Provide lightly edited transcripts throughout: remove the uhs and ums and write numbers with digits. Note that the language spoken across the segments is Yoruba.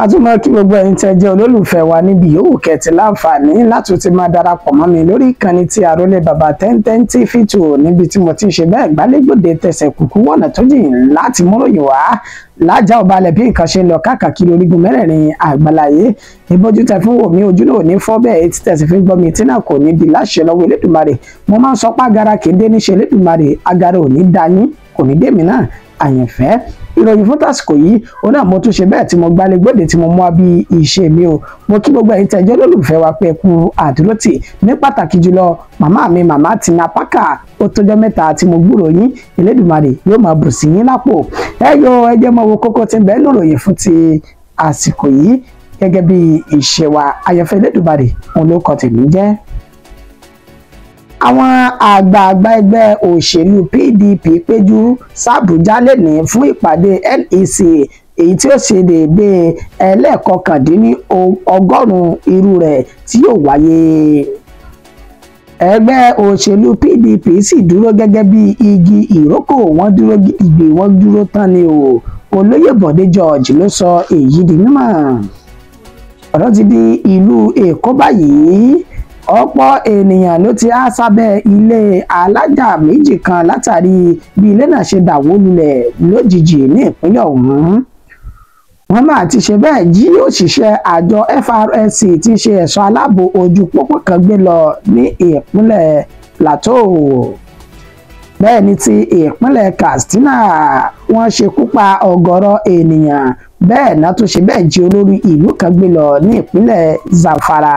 Ká tún máa kí gbogbo ẹ̀yin tẹ́ jẹ́ olólùfẹ́ wa níbi yòówù kẹ́tì láǹfààní láti ti máa darapọ̀ mọ́ mi lórí ìkànnì tí àrólé bàbá 1010 TV 2 níbi tí mo ti ń ṣe bẹ́ẹ̀ gbálégbòde tẹsẹ̀ kúkú wọ̀nà tó jìn láti múròyìn wá lájà ọbalẹ̀ bí nǹkan ṣe ń lọ káàkiri orígun mẹ́rẹ̀ẹ̀rin àgbàláyé. Ìbójú tẹ fún wòmí ojú náà ní fọ́ bẹ́ẹ̀, etí tẹ̀sí fi gbọ́ mi tí náà kò ní di láṣẹ lọ́wọ́ Elédùmarè. Mo máa ń sọ pé agara kì í dé níṣe Elédùmarè, agara ò ní dání kò ní dèmí náà àyànfẹ́. Ìròyìn fún tàsìkò yìí òun náà mo tún ṣe bẹ́ẹ̀ tí mo gbálẹ̀ gbòde tí mo mú wá bí ìṣe mi o. Mo kí gbogbo ẹ̀yin tẹ́jọ́ lólùfẹ́ wa pé ẹ kú àdúrótì, ní pàtàkì jùlọ màmá mi màmá Tina Parker. Ó tọ́jọ́ mẹ́ta tí mo gbúrò yín, Elédùmarè yóò máa bù sí yín lápò. Ẹ yọ ẹ jẹ́ mọ́ wo kókó tí ń bẹ nínú ìròyìn fún ti àsìkò yìí gẹ́gẹ́ bí ìṣe wa. Àyànfẹ́ Elédùmarè òun ló kọ tèmi jẹ́. Àwọn àgbààgbà ẹgbẹ́ òṣèlú PDP péjú sàbújá lẹ́nìí fún ìpàdé NEC èyí tí ó ṣe déédéé 199 irú rẹ̀ tí yóò wáyé. Ẹgbẹ́ òṣèlú PDP sì dúró gẹ́gẹ́ bí igi ìrókò, wọ́n dúró gidigbe, wọ́n dúró tán ni o. Olóyè Bọ̀dé George ló sọ èyí di mímọ̀. Ọ̀rọ̀ ti di ìlú Èkó báyìí. Ọ̀pọ̀ ènìyàn ló ti há sábẹ́ ilé alájà méjì kan látàrí bí ilé náà ṣe dàwó lulẹ̀ lójijì ní ìpínlẹ̀ ọ̀hún. Wọ́n máa ti ṣe bẹ́ẹ̀ jí òṣìṣẹ́ àjọ FRSC tí í ṣe ẹ̀ṣọ́ aláàbò ojú pópó kan gbé lọ ní ìpínlẹ̀ Plateau. Bẹ́ẹ̀ ni ti ìpínlẹ̀ Katsina wọ́n ṣekú pa ọ̀gọ̀rọ̀ ènìyàn, bẹ́ẹ̀ náà tún ṣe bẹ́ẹ̀ jí olórí ìlú kan gbé lọ ní ìpínlẹ̀ Zamfara.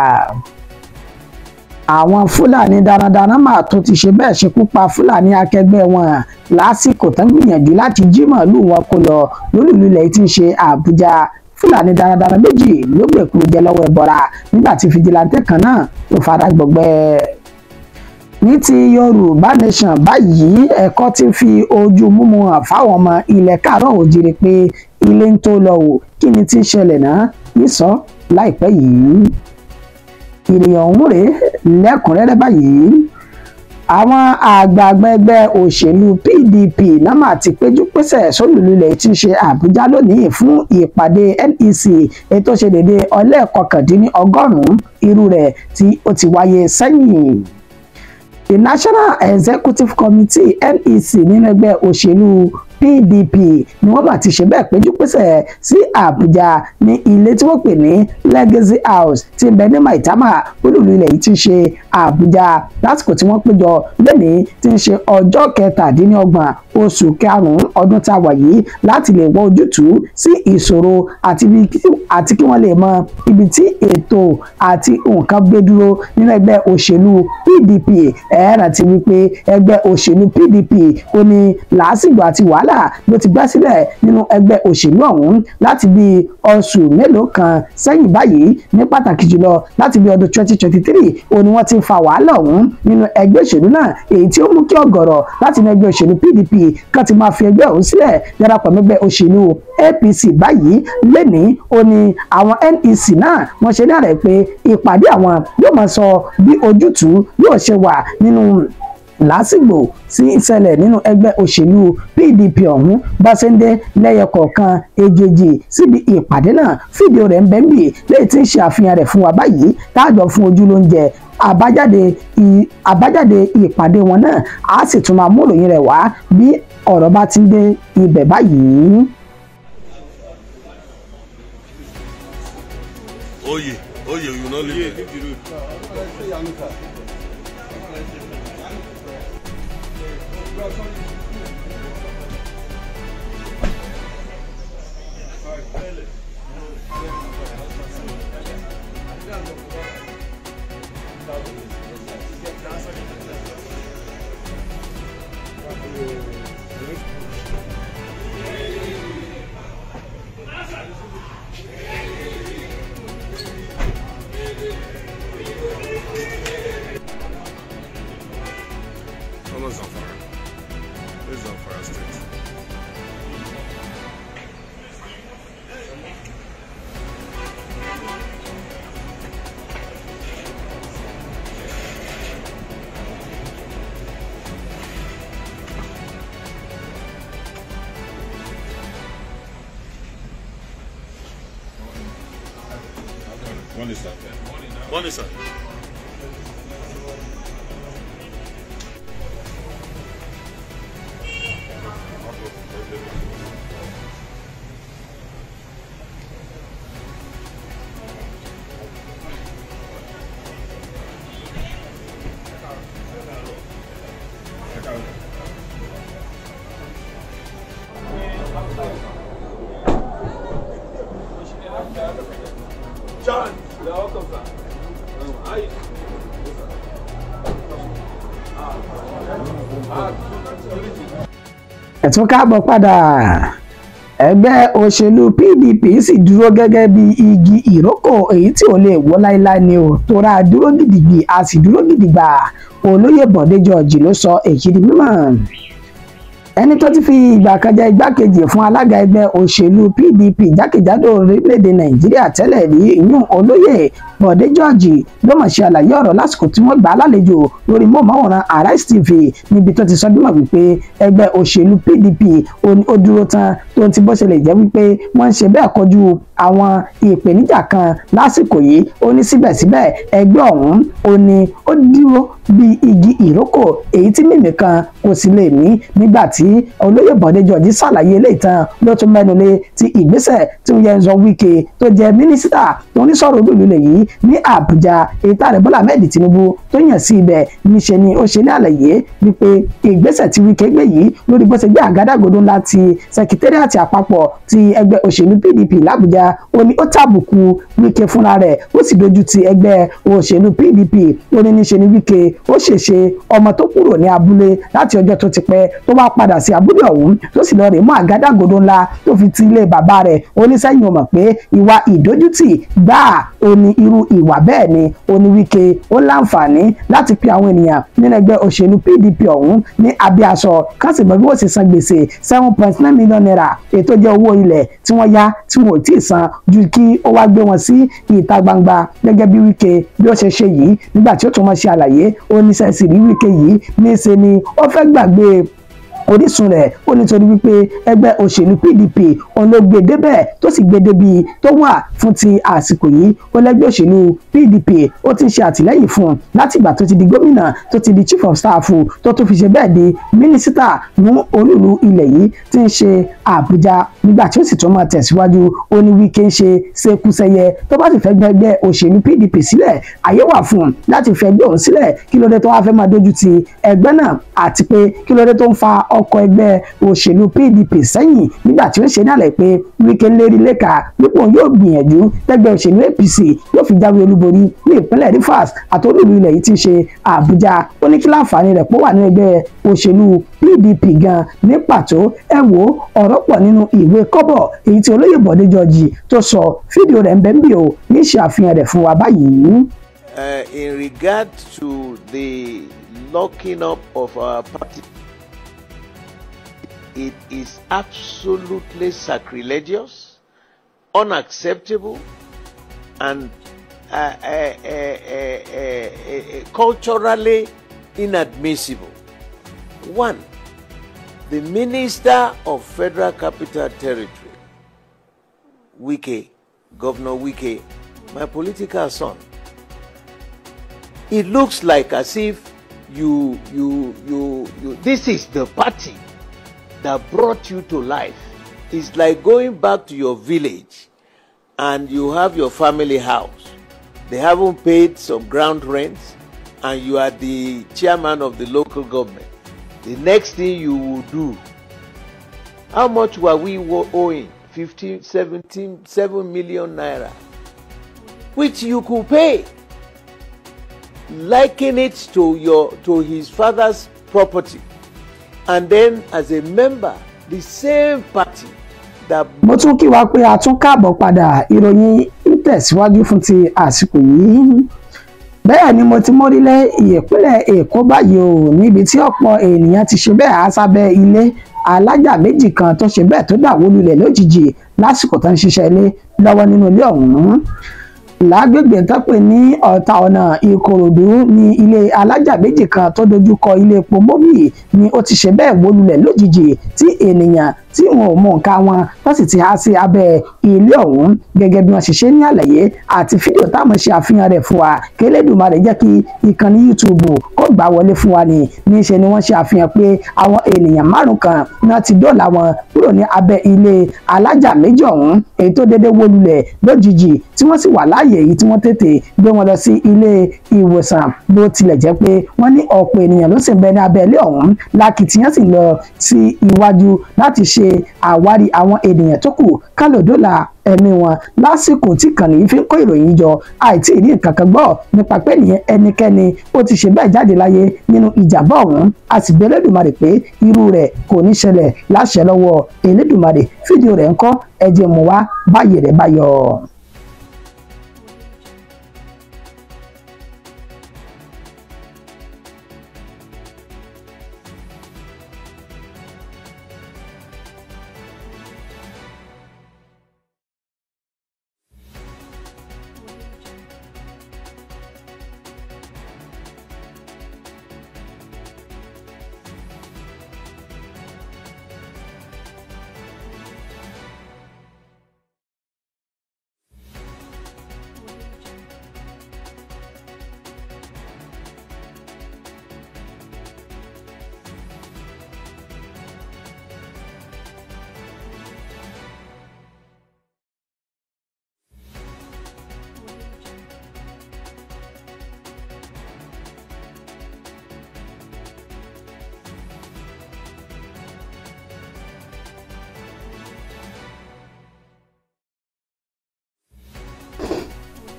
Àwọn Fúlàní darandaran máa tún ti ṣe bẹ́ẹ̀ ṣekú pa Fúlàní akẹgbẹ́ wọn lásìkò tán gbìyànjú láti jí màálù wọn kó lọ lólùlù ilẹ̀ tí ń ṣe Àbújá. Fúlàní darandaran méjì ló gbèkúrú jẹ lọ́wọ́ ẹbọra nígbà tí fìjìláńtẹ́ kan náà tó fara gbọgbẹ́. Ní ti Yorùbá Nation báyìí, ẹ̀kọ́ ti fi ojú múmu hàn fáwọn ọmọ ilẹ̀ káàárọ̀ oòjíire pé ilé ń tó lọ wò kí ni ti ń ṣẹlẹ̀ náà nísọ láìpẹ́ yìí. Ìròyìn ọ̀hún rèé lẹ́kùnrẹ́rẹ́ báyìí. Àwọn àgbààgbà ẹgbẹ́ òṣèlú PDP náà máa ti péjú pésẹ̀ sólùlulẹ̀ tí ń ṣe Àbújá lónìí fún ìpàdé NEC ètò ṣe déédéé 199 irú rẹ̀ tí ó ti wáyé sẹ́yìn. The National Executive Committee NEC nínú ẹgbẹ́ òṣèlú PDP ni wọ́n bá ti ṣe bẹ́ẹ̀ péjú pésẹ̀ sí Àbújá ní ilé tí wọ́n pè ní Legacy House tí ń bẹ ní Maitama, olúìlú ilẹ̀ yìí tí ń ṣe Àbújá, lásìkò tí wọ́n péjọ lónìí tí ń ṣe ọjọ́ 27 oṣù karùn-ún ọdún tá a wà yìí láti lè wọ ojútùú sí ìṣòro àti kí wọ́n lè mọ ibi tí ètò àti nǹkan gbé dúró nínú ẹgbẹ́ òṣèlú PDP. Ẹ rántí wípé ẹgbẹ́ òṣèlú PDP ó ní làásìgbò àti wàhálà ló ti gbá sílẹ̀ nínú ẹgbẹ́ òṣèlú ọ̀hún láti bí oṣù mélòó kan sẹ́yìn báyìí, ní pàtàkì jùlọ láti bí ọdún 2023 ó ní wọ́n ti ń fa wàhálà ọ̀hún nínú ẹgbẹ́ òṣèlú náà, èyí tí ó mú kí ọ̀gọ̀rọ̀ láti inú ẹgbẹ́ òṣèlú PDP kan ti máa fi ẹgbẹ́ ọ̀hún sílẹ̀ darapọ̀ mẹ́gbẹ́ òṣèlú APC báyìí. Lẹ́nìí ó ní àwọn NEC náà wọ́n ṣe ní àrẹ pé ìpàdé àwọn yóò máa sọ bí ojútùú yóò ṣe wà nínú lásìgbò sí ìṣẹ̀lẹ̀ nínú ẹgbẹ́ òṣèlú PDP ọ̀hún bá ṣe ń dé lẹ́yọ kọ̀ọ̀kan èjèèjì síbi ìpàdé náà. Fídíò rẹ̀ ń bẹ níbí léyìí tí ń ṣe àfihàn rẹ̀ fún wa báyìí táàjọ fún ojú lóúnjẹ àbájáde ìpàdé wọn náà, á sì tún máa mú ìròyìn rẹ̀ wá bí ọ̀rọ̀ bá ti ń dé ibẹ̀ báyìí. Oye, oye, you no leave. Zamfara. This is Zamfara State. Morning, sir. Morning, sir. John, you're welcome, sir. How you? Ẹ tún káàbọ̀ padà. Ẹgbẹ́ òṣèlú PDP sì dúró gẹ́gẹ́ bí igi ìrókò èyí tí ò lè wó láéláé ni ò tóra dúró gidigbi, a sì dúró gidigba. Olóyè Bọ̀dé George ló sọ èyí di mímọ̀. Ẹni tó ti fi ìgbà kan jẹ́ igbákejì fún alága ẹgbẹ́ òṣèlú PDP jákèjádò orílẹ̀-èdè Nàìjíríà tẹ́lẹ̀ rí, ìyún olóyè Bọ̀dé George, ló mọ̀ ṣe àlàyé ọ̀rọ̀ lásìkò tí wọ́n gbà á lálejò lórí móhùnmáwòrán Arise TV, níbi tó ti sọ bímọ wípé ẹgbẹ́ òṣèlú PDP ó dúró tán, tó ti bó ṣe lè jẹ́ wípé wọ́n ń ṣe bẹ́ẹ̀ kojú àwọn ìpèníjà kan lásìkò yìí. Ó ní síbẹ̀síbẹ̀ ẹgbẹ́ ọ̀hún ó ní ó dúró bí igi ìrókò èyí tí mímì kan kò sì lè mí. Nígbà tí olóyè Bọ̀dé George ṣàlàyé eléyìí tán, ló tún mẹ́nu lé ti ìgbésẹ̀ tí Nyesom Wike tó jẹ́ mínísítà tó ń sọ̀rọ̀ olúìlú lè yìí ní Àbújá, èyí tá Ààrẹ Bọ́lá Ahmed Tinubu tó yàn sí ibẹ̀. Níṣe ni ó ṣe ní àlàyé wípé ìgbésẹ̀ tí Wike gbé yìí lórí bó ṣe gbé àgádágodo ńlá ti sẹkítẹ́rìàtì àpapọ̀ ti ẹgbẹ́ òṣèlú PDP l'Àbújá, ó ní ó tàbùkù Wike fúnra rẹ̀, ó sì dojú ti ẹgbẹ́ òṣèlú PDP. Ó ní níṣe ni Wike ó ṣèṣe ọmọ tó kúrò ní abúlé láti ọjọ́ tó ti pẹ́, tó bá padà sí abúlé ọ̀hún, tó sì lọ rè mú àgádágodo ńlá tó fi ti ilé bàbá rẹ̀. Ó ní sẹ́yìn ó mọ̀ pé ìwà ìdójútì gbáà ó ní irú ìwà bẹ́ẹ̀ ni. Ó ní Wike ó láǹfààní láti pe àwọn ènìyàn nínú ẹgbẹ́ òṣèlú PDP ọ̀hún ní abẹ́ aṣọ, kán sì mọ bí wọ́n ṣe san gbèsè ₦7.9 million ètò jẹ́ owó ilẹ̀ tí wọ́n yá tí wọn ò tí ì san, ju kí ó wá gbé wọn sí ìta gbangba gẹ́gẹ́ bí Wike bí ó ṣe ṣe yìí. Nígbà tí ó tún mọ̀ ṣe àlàyé, ó ní sẹ́sì rí Wike yìí níṣe ni ó fẹ́ gbàgbé orísun rẹ̀. Ó nítorí wípé ẹgbẹ́ òṣèlú PDP òun ló gbé débẹ̀ tó sì gbé débi tó wà fún ti àsìkò yìí. Ó lẹ́gbẹ́ òṣèlú PDP ó ti ń ṣe àtìlẹ́yìn fún un láti ìgbà tó ti di gómìnà, tó ti di chief of staff, tó tún fi ṣe bẹ́ẹ̀ di mínísítà ní olúùlú ilẹ̀ yìí tí ń ṣe Àbújá. Nígbà tí ó sì tún máa tẹ̀síwájú, ó ní Wike ń ṣe ṣekúṣẹyẹ, tó bá sì fẹ́ gbẹgbẹ́ òṣèlú PDP sílẹ̀, àyè wà fún un láti fẹ́ gbé òun sílẹ̀. Kí ló dé tó wá fẹ́ máa dójú ti ẹgbẹ́ náà, àti pé kí ló dé tó ń fa ọkọ̀ ẹgbẹ́ òṣèlú PDP sẹ́yìn? Nígbà tí ó ṣe ní àlẹ́ pé Wike lérí lẹ́ka wípé òun yóò gbìyànjú tẹ́gbẹ́ òṣèlú APC yóò fi jáwé olúborí ní ìpínlẹ̀ Rivers àti olúìlú ilẹ̀ yìí tí ń ṣe Àbújá. Ó ní kí láǹfààní rẹ̀ pọ̀ wà ní ẹgbẹ́ òṣèlú PDP gan ní pàtó. Ẹ wo ọ̀rọ̀ pọ̀ nínú ìwé kọ́bọ̀ èyí tí olóyè Bọ̀dé George tó sọ, fídíò rẹ̀ ń bẹ ń bì ó ní ṣe àfihàn rẹ̀ fún wa báyìí. In regard to the locking up of our party, it is absolutely sacrilegious, unacceptable, and culturally inadmissible. One, the Minister of Federal Capital Territory, Wike, Governor Wike, my political son, it looks like as if you, this is the party that brought you to life. It's like going back to your village and you have your family house. They haven't paid some ground rents and you are the chairman of the local government. The next thing you will do, how much were we owing? 15, 17, 7 million naira, which you could pay. Liken it to his father's property. And then as a member, the same party that Mo tún kí wa pé a tún káàbọ̀ padà. Ìròyìn ń tẹ̀síwájú fún ti àsìkò yìí. Bẹ́ẹ̀ ni mo ti mórílẹ̀ ìpínlẹ̀ Èkó báyìí o, níbi tí ọ̀pọ̀ ènìyàn ti ṣe bẹ́ẹ̀ há sábẹ́ ilé alájà méjì kan tó ṣe bẹ́ẹ̀ tó dàwó lulẹ̀ lójijì lásìkò tó ń ṣiṣẹ́ ilé lọ́wọ́ nínú ilé ọ̀hún lágbègbè tó pè ní Ọ̀tà ọ̀nà Ìkòròdú. Ní ilé alájà méjì kan tó dojú kọ ilé epo Mobil ni ó ti ṣe bẹ́ẹ̀ wó lulẹ̀ lójijì, tí ènìyàn tí wọn ò mọ nǹka wọn tó sì ti há sí abẹ́ ilé ọ̀hún gẹ́gẹ́ bí wọ́n ṣe ṣe ní àlàyé àti fídíò táwọn ṣe àfihàn rẹ̀ fún wa kí Elédùmarè jẹ́ kí ìkànnì YouTube kó gbà wọlé fún wa ni. Níṣe ni wọ́n ṣe àfihàn pé àwọn ènìyàn 5 kan náà ti dóòlà wọn kúrò ní abẹ́ ilé alájà méjì ọ̀hún èyí tó dédé wó lulẹ̀ lójijì tí wọ́n sì wà láàyè èyí tí wọ́n tètè gbé wọn lọ sí ilé ìwòsàn. Bó tilẹ̀ jẹ́ pé wọ́n ní ọ̀pọ̀ ènìyàn ló sì ń bẹ ní abẹ́ ilé ọ̀hún, lákìtìyàn sì lọ sí iwájú láti ṣe àwárí àwọn ènìyàn tó kù kálòdólà ẹ̀mí wọn. Lásìkò tí kànnì yìí fi ń kó ìròyìn jọ, àìtí ìrí nǹkan kan gbọ́ nípa pé nìyẹn ẹnikẹ́ni ó ti ṣe bẹ́ẹ̀ jáde láyé nínú ìjàmbá ọ̀hún. A sì bẹ̀ Elédùmarè pé irú rẹ̀ kò ní ṣẹlẹ̀ láṣẹ lọ́wọ́ Elédùmarè. Fídíò rẹ̀ ńkọ́, ẹ jẹ́ mú wá báyìí rẹ̀ bá yọ.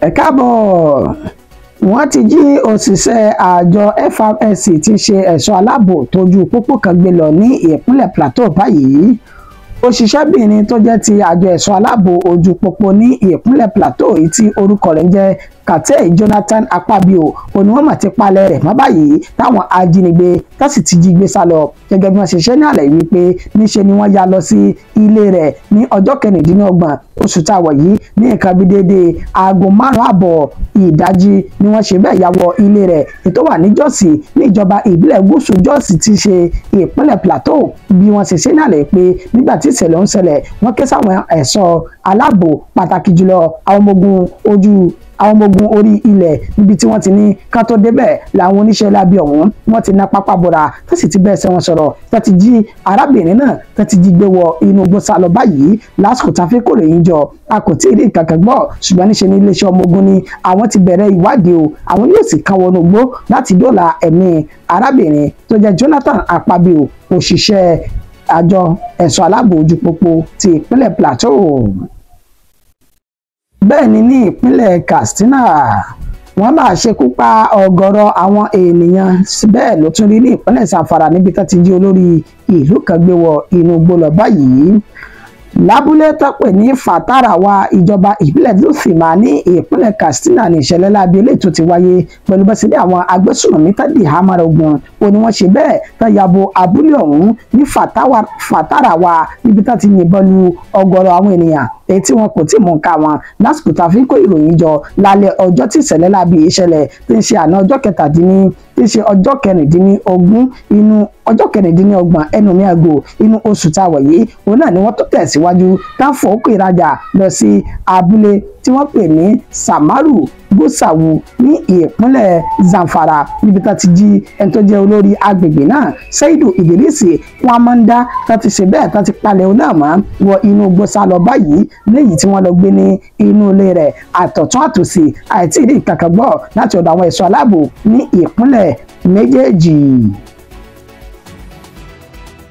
Ẹ káàbọ̀. Wọ́n ti jí òṣìṣẹ́ àjọ FRSC tí ń ṣe ẹ̀ṣọ́ aláàbò tójú pópó kan gbé lọ ní ìpínlẹ̀ Plateau báyìí. Òṣìṣẹ́bìnrin tó jẹ́ ti àjọ ẹ̀ṣọ́ aláàbò ojú pópó ní ìpínlẹ̀ Plateau yìí tí orúkọ rẹ̀ ń jẹ́ Kàtẹ́ Jonathan Akpabio òní wọ́n mà ti palẹ̀ rẹ̀ mọ́ báyìí táwọn ajínigbé tó sì ti jí gbé sá lọ. Gẹ́gẹ́ bí wọ́n ṣe ṣe ní àlàyé wípé níṣe ni wọ́n ya lọ sí ilé rẹ̀ ní ọjọ́ 26 oṣù tá a wọ̀ yìí ní nǹkan bí déédéé aago 5:30 ìdájí ni wọ́n ṣe bẹ́ẹ̀ ya wọ ilé rẹ̀ ètò wà ní Jọ́sì ní ìjọba ìbílẹ̀ gúúsù Jọ́sì ti ṣe ìpínlẹ̀ Plateau. Bí wọ́n ṣe ṣe ní àlàyé pé nígbà tí ìṣẹ̀lẹ̀ ń ṣẹlẹ̀ wọ́n ké sáwọn ẹ̀ṣọ́ aláàbò pàtàkì jùlọ àwọn ọmọ ogun orí ilẹ̀ níbi tí wọ́n ti ní ká tó débẹ̀ làwọn oníṣẹ́ láabi ọ̀hún wọ́n ti ná pápá bora tó sì ti bẹ́ẹ̀ sẹ́ wọn sọ̀rọ̀ tó ti jí arábìnrin náà tó ti jí gbé wọ inú igbó sá lọ báyìí. Lásìkò tá a fi kórè yín jọ a kò tí ì rí nǹkan kan gbọ́, ṣùgbọ́n níṣe ní iléeṣẹ́ ọmọ ogun ni àwọn ti bẹ̀rẹ̀ ìwádìí o, àwọn yóò sì kan wọnú igbó láti dóòlà ẹ̀mí arábìnrin tó jẹ́ Jonathan Akpabio, òṣìṣẹ́ àjọ ẹ̀ṣọ́ aláàbò ojú pópó ti ìpínlẹ̀ Plateau. Bẹ́ẹ̀ ni ní ìpínlẹ̀ Katsina wọ́n máa ṣekú pa ọ̀gọ̀rọ̀ àwọn ènìyàn, bẹ́ẹ̀ ló tún rí ní ìpínlẹ̀ Zamfara níbi tó ti jí olórí ìlú kan gbé wọ inú igbó lọ báyìí. Lábúlé tó pè ní Fatarawa, ìjọba ìbílẹ̀ Dutsinma ní ìpínlẹ̀ Katsina ní ìṣẹ̀lẹ̀ láabi eléyìí tó ti wáyé pẹ̀lú bẹ́sẹ̀ ní àwọn agbésùnmọ̀mí tó di hámọ́ra ogun ó ní wọ́n ṣe bẹ́ẹ̀ tó ya bo abúlé ọ̀hún ní Fatarawa níbi tó ti yìnbọn lu ọ̀gọ̀rọ̀ àwọn ènìyàn èyí tí wọn kò tí mú nǹka wọn. Lásìkò tá a fi ń kó ìròyìn jọ lálẹ́ ọjọ́ tí ìṣẹ̀lẹ̀ láabi ìṣẹ̀lẹ̀ tí ń ṣe àná ọjọ́ tí ń ṣe ọjọ́ 26 inú ọjọ́ 26 ẹnu mi àgò inú oṣù tá a wọ̀ yìí òun náà ni wọ́n tó tẹ̀síwájú táǹfọ̀ òkè ìrajà lọ sí abúlé tí wọ́n pè ní Samaru Gúsàwù ní ìpínlẹ̀ Zamfara níbi tá ti jí ẹni tó jẹ́ olórí agbègbè náà Seidu Idrisi Kwamanda tá ti ṣe bẹ́ẹ̀ tá ti palẹ̀ òun náà mọ́ wọ inú igbó sá lọ báyìí léyìí tí wọ́n lọ gbé ní inú ilé rẹ̀ àtọ̀tún àtòsì àìtí ìrí nǹkan kan gbọ́ láti ọ̀dọ̀ àwọn ẹ̀ṣọ́ aláàbò ní ìpínlẹ̀ méjèèjì.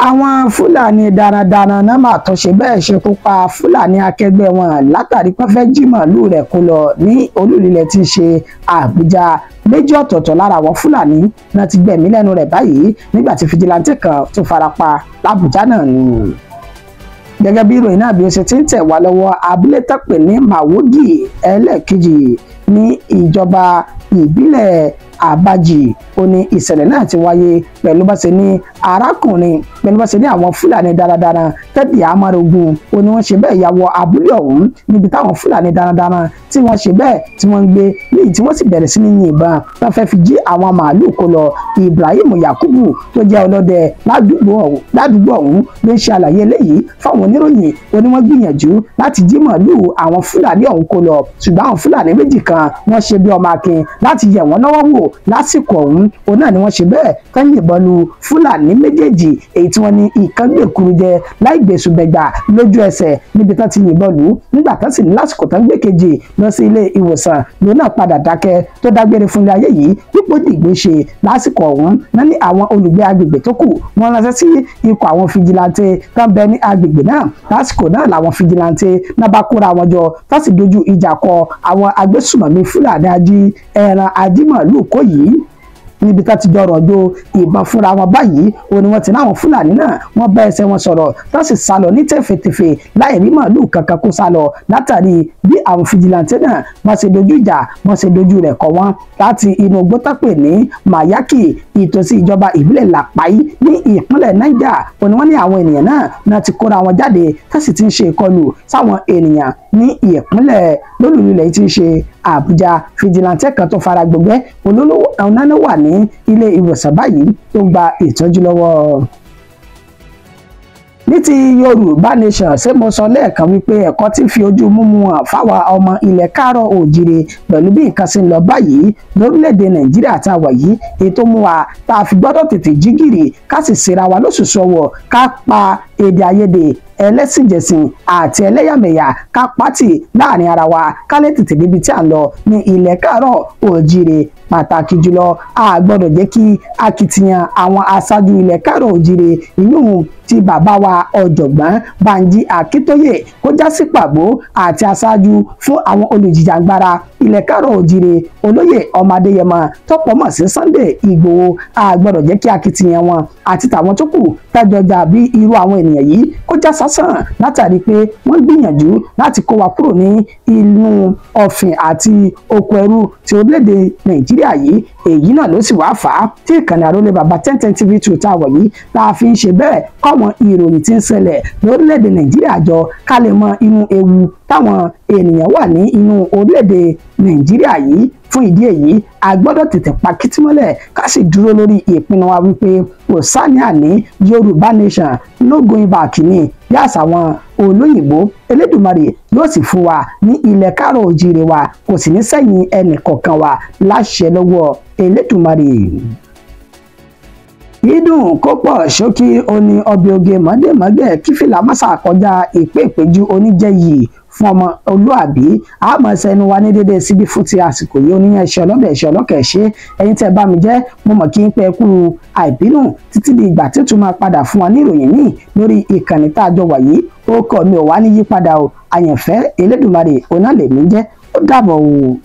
Àwọn Fúlàní darandaran náà máa tún ṣe bẹ́ẹ̀ ṣekú pa Fúlàní akẹgbẹ́ wọn látàrí pé fẹ́ jí màálù rẹ̀ kó lọ ní olúlilẹ̀ tí ń ṣe Àbújá. Méjì ọ̀tọ̀ọ̀tọ̀ lára àwọn Fúlàní náà ti gbẹ̀mí lẹ́nu rẹ̀ báyìí nígbà tí fìjìláńtì kan tó farapa l'Àbújá náà ni. Gẹ́gẹ́ bí ìròyìn náà bí ó ṣe ti ń tẹ̀ wá lọ́wọ́, abúlé tó pè ní Mawogi ẹlẹ́ẹ̀kejì ní ìjọba ìbílẹ̀ Abaji. Ó ní ìṣẹ̀lẹ̀ náà ti wáyé pẹ̀lú bá ṣe ní arákùnrin pẹ̀lú bá ṣe ní àwọn Fúlàní darandaran tẹ́tì àmọ́rogún. Ó ní wọ́n ṣe bẹ́ẹ̀ ya wọ abúlé ọ̀hún níbi táwọn Fúlàní darandaran tí wọ́n ṣe bẹ́ẹ̀ tí wọ́n ń gbé léyìí tí wọ́n sì bẹ̀rẹ̀ sí ní yìnbọn wọ́n fẹ́ fi jí àwọn màálù kó lọ. Ibrahim Yakubu tó jẹ́ ọlọ́dẹ ládùúgbò ọ̀hún ló ń ṣe àlàyé eléyìí fáwọn oníròyìn. Ó ní wọ́n gbìyànjú láti jí màálù àwọn Fúlàní ọ̀hún kó lọ, ṣùgbọ́n àwọn Fúlàní méjì kan wọ́n ṣe bí ọmọ akin láti yẹ̀ wọ́n lọ́wọ́ wò lásìkò ọ̀hún. Òun náà ni wọ́n ṣe bẹ́ẹ̀ tán yìnbọn lu Fúlàní méjèèjì èyí tí wọ́n ní ìkan gbèkuru jẹ láì gbèsùbẹ̀gbà lójú ẹsẹ̀ níbi tán ti yìnbọn lù ú. Nígbà tán sì ní lásìkò tán gbé kejì lọ sí ilé ìwòsàn lòun náà padà dákẹ́ tó dágbére fún ilé ayé yìí dípò dìgbò ṣe lásìkò ọ̀hún. Náà ní àwọn olùgbé agbègbè tó kù wọ́n ránṣẹ́ sí ikọ̀ àwọn fìjìláńtẹ́ tán bẹ ní agbègbè náà. Lásìkò náà làwọn fìjìláńtẹ́ náà bá kóra wọn jọ tá sì dojú ìjà kọ àwọn agbésùmọ̀mí Fúlàní ají ẹran ajímọ̀lù kó yìí níbi tá ti jọrọ̀ jo ìbọn fúnra wọn báyìí. Ó ní wọ́n ti láwọn Fúlàní náà wọ́n bá ẹsẹ̀ wọn sọ̀rọ̀ tó sì sá lọ ní tẹ̀fẹ̀tẹ̀fẹ̀ láì rí màálù kankan kó sá lọ látàrí bí àwọn fìjìláńtẹ́ náà wọ́n ṣe dojú ìjà wọ́n ṣe dojú rẹ̀ kọ wọ́n láti inú gbọ́tàpè ní Mayaki ìtòsí ìjọba ìbílẹ̀ Làpáyí ní ìpínlẹ̀ Niger. Ó ní wọ́n ní àwọn ènìyàn náà ti kóra wọn jáde tó sì ti ń ṣe ìkọlù sáwọn ènìyàn ní ìpínlẹ̀ lólùlulẹ̀ tí ń ṣe Àbújá. Fìjìláńtẹ́ kan tó fara gbọgbẹ́ olólówó ọ̀nà wà ní ilé ìwòsàn báyìí tó ń gba ìtọ́jú lọ́wọ́. Ní ti Yorùbá Nation, ṣé mo sọ lẹ́ẹ̀kan wípé ẹ̀kọ́ tí ń fi ojú múmu hàn fáwa ọmọ ilẹ̀ káàrọ̀ òjìrè pẹ̀lú bí nǹkan ṣe ń lọ báyìí lórílẹ̀‐èdè Nàìjíríà tá a wà yìí, ètò mú wa tá a fi gbọ́dọ̀ tètè jí gìrì ká sì ṣera wa lóṣooṣù ọwọ́ ká pa èdè àìyedè ẹlẹ́sìnjẹ̀sìn àti ẹlẹ́yàmẹ̀yà ká pátì láàrin ara wa ká lè tètè débi tí à ń lọ ní ilẹ̀ káàrọ̀ òjìrè. Pàtàkì jùlọ a gbọ́dọ̀ jẹ́ kí akitiyan àwọn aṣáájú ilẹ̀ káàrọ̀ òjìrè ìyún ti bàbá wa ọ̀jọ̀gbọ́n Bánjí Akíntóyè kó já sí pàbó àti aṣáájú fún àwọn olùjìjàgbara ilẹ̀ káàrọ̀ òjìrè olóyè ọmọ Adéyẹmọ tọ́pọ̀ mọ̀ sí Sunday Ìgbòho. A gbọ́dọ̀ jẹ́ kí akitiyan wọn àti tàwọn tó kù tájọjà bí irú àwọn ènìyàn yìí kó já sásán látàrí pé wọ́n gbìyànjú láti kó wa kúrò ní inú ọ̀fìn àti oko ẹrú ti orílẹ̀-èdè Nàìjíríà yìí. Èyí náà ló sì wá fà á tí ìkànnì àrólé bàbá 1010 TV 2 tá a wọ̀ yìí tá a fi ń ṣe bẹ́ẹ̀ kọ́wọn ìròyìn tí ń ṣẹlẹ̀ lórílẹ̀-èdè Nàìjíríà jọ ká lè mọ inú ewu táwọn ènìyàn wà ní inú orílẹ̀-èdè Nàìjíríà yìí. Fún ìdí èyí a gbọ́dọ̀ tètè pa kìtìmọ́lẹ̀ ká sì dúró lórí ìpinnu wa wípé kò sáni àní Yorùbá Nation no going back ní bí àṣà àwọn olóyìnbó. Elédùmarè yóò sì fún wa ní ilẹ̀ káàrọ̀ òjìrè wa kò sì ní sẹ́yìn ẹnì kọ̀ọ̀kan wa láṣẹ lọ́wọ́ Elédùmarè. Ìdùn kó pọ̀ ṣókí oní ọbẹ̀ oge mọ́dẹ̀mọ́gẹ̀ kí fìlà mọ́sà kọjá ìpè ìpéjú oníjẹ̀yì fún ọmọ olúàbí. Àmọ́ sẹ́nu wa ní dédé síbí fún ti àsìkò yìí. Oníyàn iṣẹ́ ọlọ́bẹ̀ iṣẹ́ ọlọ́kẹ̀ ṣe ẹ̀yin tẹ́ bá mi jẹ́ mo mọ̀ kí n pẹ́ kú àìbínú títí di ìgbà tí tún máa padà fún wa ní ìròyìn míì lórí ìkànnì tá a jọ wà yìí. Ó kọ́ mi ò wá ní yípadà o. Àyànfẹ́ Elédùmarè ọ̀nà lèmi jẹ́. Ó dàbọ̀ o.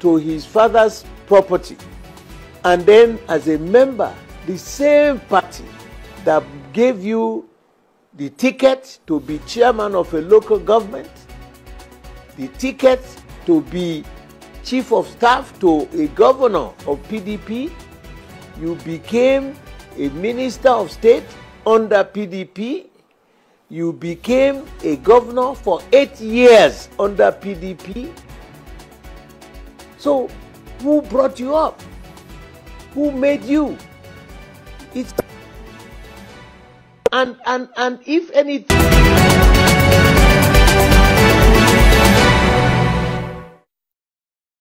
To his father's property, and then as a member, the same party that gave you the ticket to be chairman of a local government, the ticket to be chief of staff to a governor of PDP. You became a minister of state under PDP. You became a governor for 8 years under PDP. So, who brought you up? Who made you? It's and if anything.